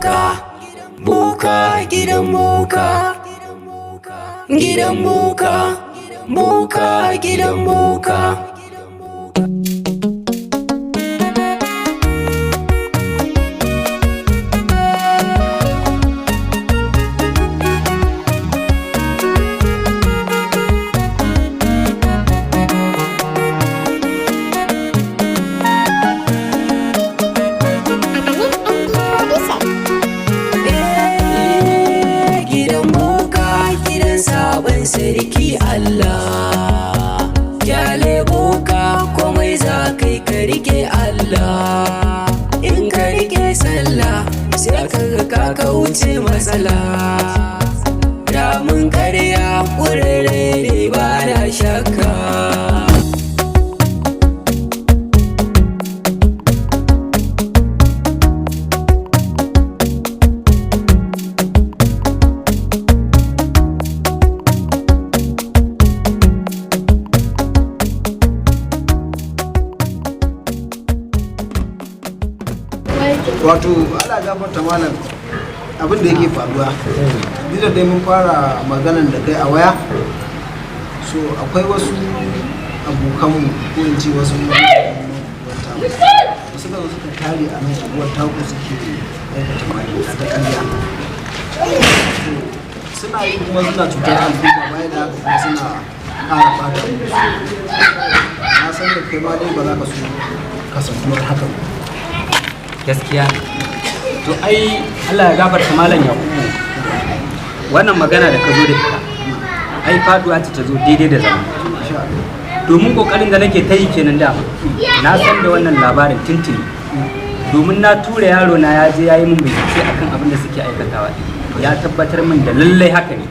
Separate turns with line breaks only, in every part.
Boka, boka, gidan boka, gidan boka, boka, gidan boka. Eh, gidan boka, gidan sabon sarki Allah. Kyale boka, komai za kai ka rike Allah. In ka rike sallah, sai ka ga ka kauce matsala. Ramin karya ƙurare ne, ba na shakka.
Wato ala gafarta malam, abin da yake faruwa, duk da dai mun fara maganan da kai a waya, so akwai wasu abokanmu, ko in ce wasu da suka zo suka tare a nan unguwar taku, suke aikata malinta ta ƙarya. So, suna yi kuma suna cutar al'umma. Bayan da haka kuma suna ƙara ɓata musu. Na san da kai ma dai ba za ka so kasantuwar haka ba.
Gaskiya. To ai Allah ya gafarta malam Yakubu, wannan magana da ka zo da ita, ai faduwa ce ta zo daidai da zama.
Insha Allah.
Domin kokarin da nake ta yi kenan. Dama na san da wannan labarin tuntuni, domin na tura yaro na ya je ya yi min bincike akan abin da suke aikatawa. Ya tabbatar min da lallai haka ne.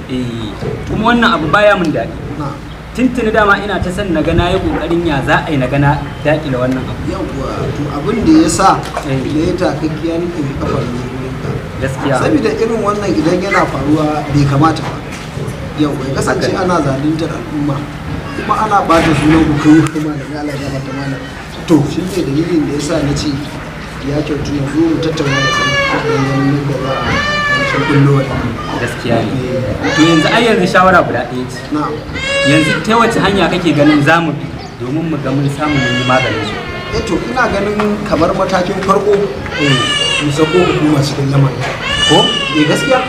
Eh, kuma wannan abu baya min daɗi.
Na.
Tuntuni dama ina ta son na ga na yi kokarin ya za a yi na ga na daƙile wannan abu.
Yawwa, to abin da ya sa
Eh.
da ya takakkiya ni ɗauki kafar ne wurin ka,
Gaskiya.
saboda irin wannan idan yana faruwa bai kamata ba. Yau ya kasance ana zaluntar al'umma kuma ana ɓata sunan ku kai kuma da Allah ya gafarta mana. To shi ne dalilin da ya sa na ce ya kyautu na zo mu tattauna da kai don ganin yadda za a ƙarshen kullo wannan.
Gaskiya ne. To yanzu ai yanzu shawara guda ɗaya ce.
Na'am.
Yanzu ta wace hanya kake ganin za mu bi domin mu ga mun samu mun yi maganin su?
Eh, to ina ganin kamar matakin farko mu sako hukuma cikin lamarin.
Ko?
Eh, gaskiya,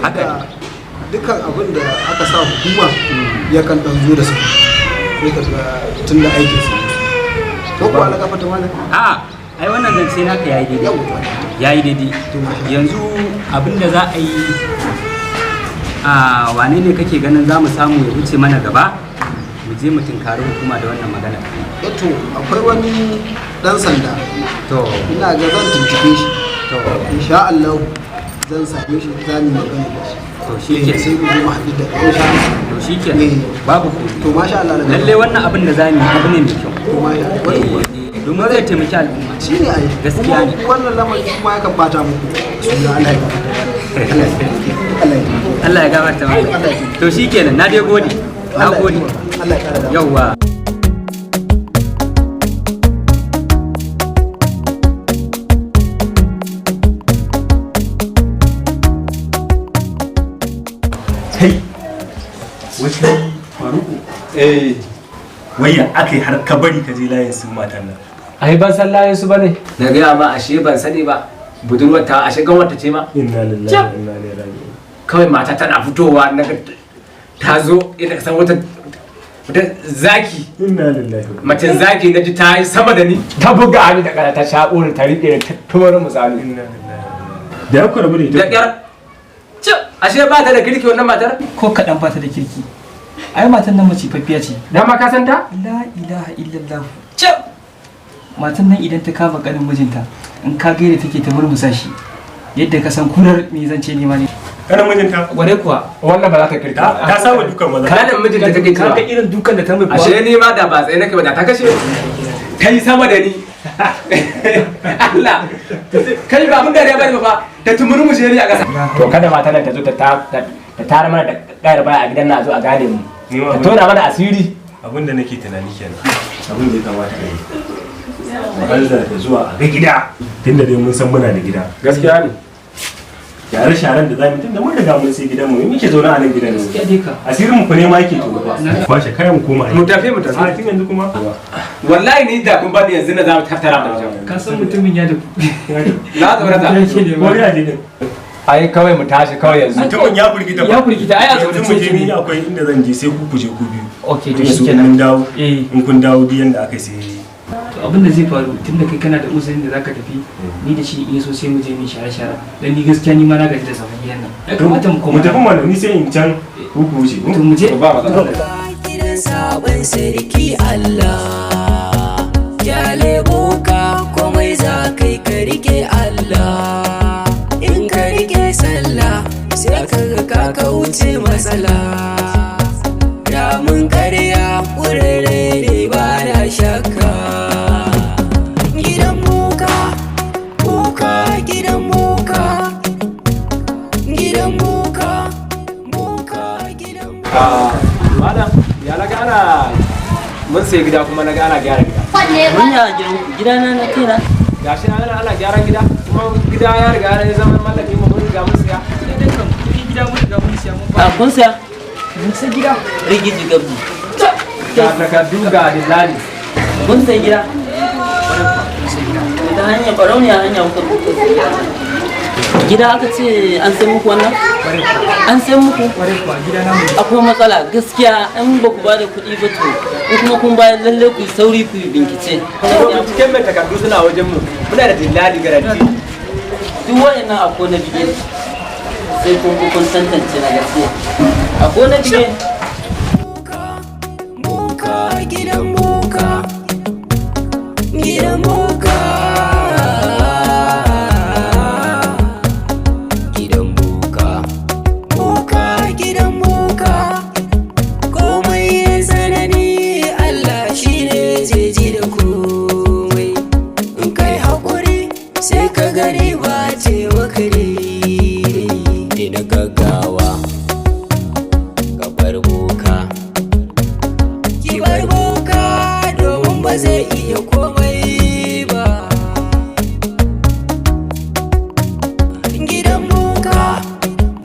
Haka
saboda
ne.
dukkan abin da aka sa hukuma yakan dan zo da sauki, sai ka ga tun da aikin su ko kuwa na kafa ta mana.
A'a, ai wannan zance naka yayi daidai.
Yawwa.
Yayi daidai.
To, masha Allah.
Yanzu abin da za a yi, a wane ne kake ganin za mu samu ya wuce mana gaba mu je mu tunkari hukuma da wannan magana?
Eh, to akwai wani dan sanda.
To.
Ina ga zan tuntube shi.
To.
Insha Allah zan same shi, za mu yi magana da shi.
To shikenan.
Eh, sai mu zo mu haɗu da kai insha Allah.
To shikenan.
Eh.
Babu komai.
To masha Allah da
Lalle wannan abin da za mu yi abu ne mai kyau.
To masha Allah. Wani kuwa.
Eh, domin zai taimaki al'umma.
Shi ne ai.
Gaskiya ne.
Kuma wannan lamari kuma yakan bata muku suna. Allah ya gafarta. Allah ya taimake. Allah ya taimake.
Allah ya gafarta mana.
Allah ya taimake.
To shikenan, na dai gode, na
Allah ya
gode.
taimaka. Allah ya kara da
Yauwa.
Kai, wai kai Faruku?
Eh.
Wai ya aka yi har ka bari ka je layin su matan nan?
Ai ban san layin su bane. Na gaya ma, ashe ban sani ba. Budurwar ta ashe ganwarta ce ma.
Inna lillahi wa inna ilaihi raji'un.
Kawai mata tana fitowa na ga ta zo ina san wata zaki.
Inna lillahi wa
Mace zaki, na ji ta yi sama da ni. Ta buga ni da kara, ta shaƙo ni, ta riƙe ni, ta tura misali.
Inna lillahi. Da ya ku rabu da ita?
Da ƙyar. Cip, ashe ba ta da kirki wannan matar?
Ko kaɗan ba ta da kirki. Ai matan nan macifaffiya ce.
Dama ka san ta?
La ilaha illallah. Cap, matan nan idan ta kama ƙanin mijinta, in ka gaida take ta murmusa shi yadda ka san kurar me zance ne ma ne.
Kanin mijinta?
Gware kuwa.
Wannan ba za ta kirki.
Ta saba dukan maza.
Kanin mijinta take
Ka
cewa.
ga irin dukan da ta mai kuwa.
Ashe ni ma da ba tsaye nake ba da ta kashe. Ta yi sama da ni. Allah. Kai, ba mun dariya bane ba, ta tumurmushe ni a ƙasa. To kada mata nan ta zo ta tara mana da ƙayar baya a gidan na, zo a gane mu.
Ni ma
Ta tona mana asiri.
Abin da nake tunani kenan, abin da ya kamata a yi, mu hanzarta zuwa a ga gida. Tunda dai mun san muna da gida.
Gaskiya ne.
Yare sharan da zamu, tunda mun riga mun sai gidan mu, muke zaune a nan gidan ne.
Gaskiya dai ka.
Asirin mu fa ne ma yake to ba. Kwashe kayan mu koma aiki.
Mu tafi, mu tafi.
A tun yanzu kuma.
Wallahi ni da kun bani yanzu na za mu tattara mu tafi.
Ka san mutumin ya da
Na tsorata.
Ko ya je din.
Ai kawai mu tashi kawai yanzu.
Mutumin ya firgita ba.
Ya firgita, ai a
Yanzu mu
tsorace
je,
yake
ni
ne.
akwai inda zan je, sai ku kuje ku biyu.
Okay, to
In so
shikenan.
mun dawo.
Eh.
In kun dawo duk yanda aka sai.
To abin da zai faru, tunda kai kana da uzurin da zaka tafi, ni da shi in so sai mu je mu share share, dan ni gaskiya ni ma na gaji da zaman gidan nan, ya kamata mu koma.
Mu tafi mana, ni sai in can ku ku wuce.
To mu je.
To ba matsala.
Gidan sabon sarki Allah, kyale boka, komai za kai ka rike Allah. In ka rike sallah sai ka ga ka kauce matsala. Ramin karya kurere ne, ba na shakka. Gidan muka, muka, gidan muka, gidan muka, muka, gidan muka.
Ah, malam, ya naga ana mun sai gida kuma naga ana gyara gida.
Mun ya gidana na kaina.
Gashi ana gyaran gida kuma gida ya riga ya zama mallakin mu, mun riga mun siya.
Sai dai kan kuɗi, gida mun riga mun siya, mun
A
ba
kun siya?
Mun sai gida.
Rigiji gabji.
Ga takardu, ga dillali.
Kun sai gida? Ta hanyar barauniya hanya kuka kuka sai gida. Gida aka ce an sai muku wannan? An sai muku?
Kwarai kuwa, gida na mu.
Akwai matsala gaskiya in ba ku ba da kuɗi ba, to in kuma kun bayar, lalle ku yi sauri ku yi bincike.
Kuma binciken mai takardu suna wajen mu. Muna da dillali garanti.
Duk waɗannan akwai na bige, sai kun kun tantance na gaskiya. Akwai na bige.
Muka, gidan muka, gidan muka, gidan muka, muka, gidan muka. Komai ya tsanani, Allah shine zai ji da komai. In kai haƙuri sai ka gani ba ce maka daidai na gaggawa. Ka bar boka, ki bar boka, domin ba zai iya komai ba. Gidan muka,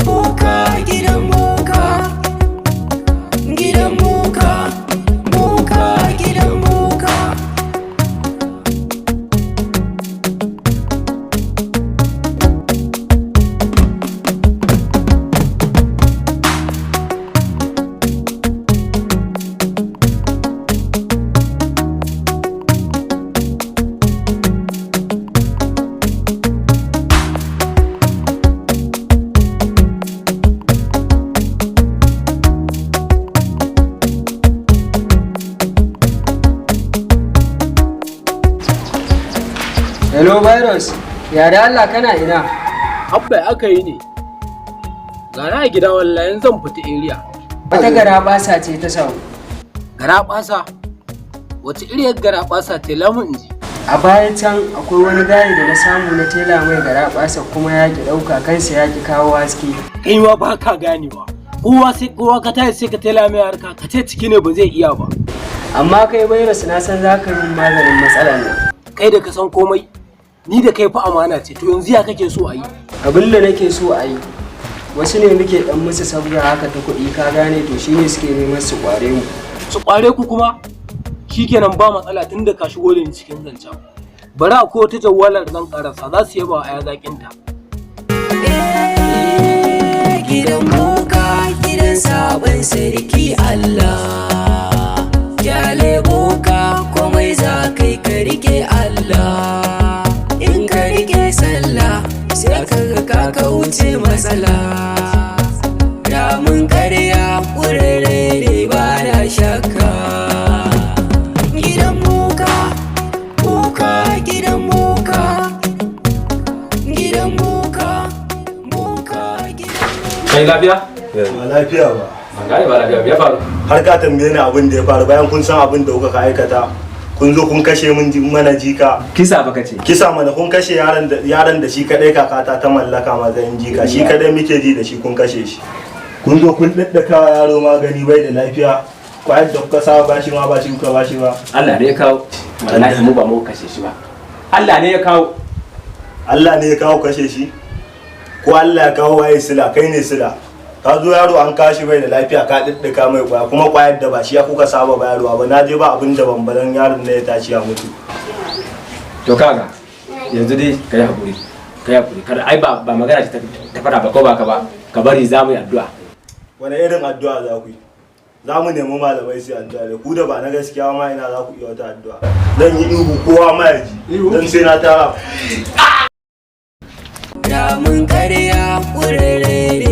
muka, gidan muka, gidan muka, muka, gidan muka.
Hello virus, ya da Allah kana ina?
Abba, aka yi ne. Gana a gida wallahi, yanzu zan fita area.
Wata garabasa ce ta samu.
Garabasa? Wace iriyar garabasa ce lamun inji?
A baya can akwai wani gayi da na samu na tela mai garabasa, kuma ya ki ɗauka kansa, ya ki kawo haske.
Kai ma ba ka ganewa. Kowa sai kowa ka tashi sai ka tela mai harka, ka ce ciki ne ba zai iya ba.
Amma kai virus, na san za ka yi maganin matsalar nan.
Kai da ka san komai, ni da kai fa amana ce, to yanzu ya kake so a yi?
Abin da nake so a yi, wasu ne muke dan musu sabga haka ta kuɗi, ka gane, to shine suke neman su kware mu.
Su kware ku kuma? Shikenan, ba matsala, tun da ka shigo da ni cikin zancen. Bari akwai wata jawalar zan karasa, za su yaba wa aya zaƙinta.
Gidan boka, gidan sabon sarki Allah, kyale boka, komai za kai ka rike Allah. In ka rike sallah sai ka ga ka kauce matsala. Ramin karya kurere ne, ba na shakka. Gidan muka, muka, gidan muka, gidan muka, muka, gidan.
Kai, lafiya?
Ba lafiya ba.
Ban gane, ba lafiya, me ya faru?
Har ka tambaye ni abin da ya faru bayan kun san abin da kuka aikata. Kun zo kun kashe min mana jika.
Kisa baka ce.
Kisa mana, kun kashe yaron da shi kadai kakata ta mallaka matsayin jika, shi kadai muke ji da shi, kun kashe shi. Kun zo kun daddaka wa yaro magani, bai da lafiya. Kwayar da kuka saba bashi ma ba shi kuka bashi ba.
Allah ne ya kawo. Wallahi mu ba mu kashe shi ba. Allah ne ya kawo.
Allah ne ya kawo kashe shi? Ko Allah ya kawo waye sila? Kai ne sila. Ka zo yaro an kashi bai da lafiya, ka diddika mai kwaya, kuma kwayar da ba shi ya kuka saba bayarwa ba. Na je ba abin da bambalan yaron ne ya tashi ya mutu.
To kaga, yanzu dai ka yi hakuri, ka yi hakuri. Kada ai ba magana ce ta fada ba, ko ba ka ba? Ka bari za mu yi addu'a.
Wani irin addu'a za ku yi? Za mu nemi malamai su yi addu'a da ku da ba na gaskiya ma, ina za ku iya wata addu'a? Zan yi ihu kowa ma ya ji, dan sai na tara.
Ramin karya ƙurere.